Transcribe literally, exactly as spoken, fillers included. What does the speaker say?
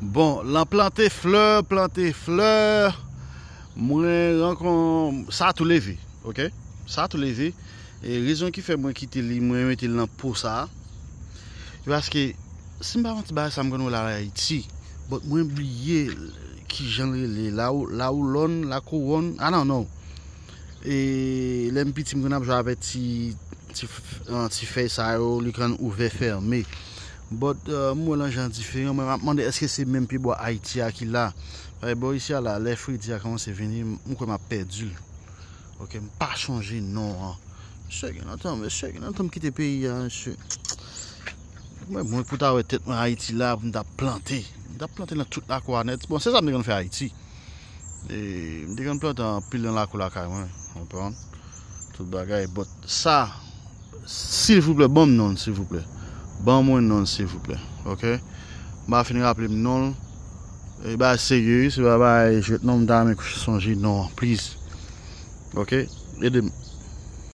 Bon, lan plante flè, plante flè. Mwen rankon sa tou leve, ok? Sa tou leve. E rezon ki fè mwen kite li, mwen mete l nan po sa. Se paske, si m pa manti, bagay sa m konn wè l Ayiti. But mwen bliye kijan l rele, la, la Hollande, la Couronne, I don't know. E lè m piti, m konn ap jwe avèk ti, ti, f- an, ti fèy sa yo, li konn ouvè fèmen. But uh, m wè l an jan diferan. Mwen m ap mande èske se menm pyebwa Ayiti a ki la. Paske bò isi a la, lè fredi a kòmanse vini, m kwè m ap pèdi l. Ok, m pa chonje non an. Mesye gen lontan, mesye gen lontan m kite peyi a, mesye. Mwen, mwen pou ta wè tèt mwen Ayiti la, pou m ta plante. M ta plante nan tout lakou a nèt. Bon, se sa m te konn fè Ayiti. E, m te konn plante anpil nan lakou lakay mwen, w konprann? Tout bagay, but sa, silvouplè, ban m non l, silvouplè. Ban mwen non l, silvouplè, ok? M pa fin raple m non l. E bagay serye, wi, se pa bagay jwèt non, m ta renmen sonje non an, please. Ok? Ede m.